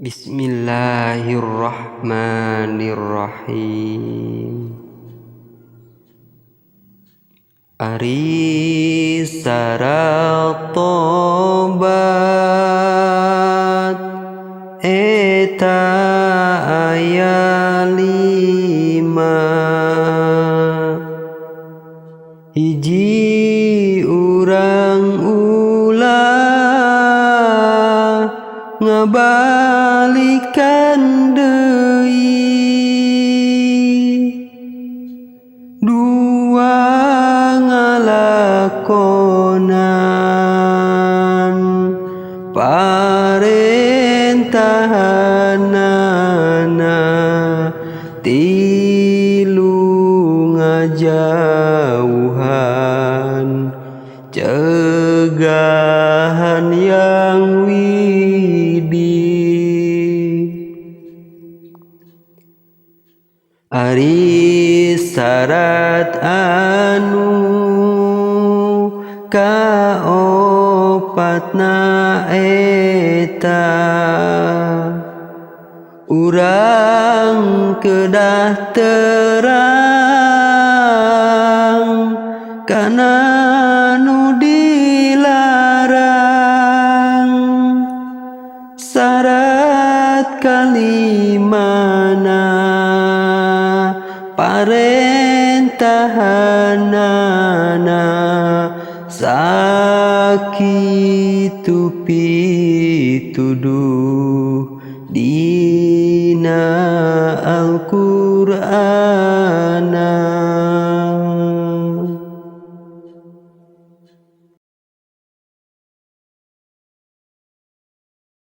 Bismillahirrahmanirrahim. Ari syarat tobat eta aya 5. Hiji urang ulah ngabalikan deui, dua ngalakonan parentahanana, tilu ngajauhan cegahan yang widi. Ari syarat anu kaopatna eta urang kedah terang kana nu dilarang. Syarat kalimana parentahanana sakitu pituduh dina Al-Qur'ana.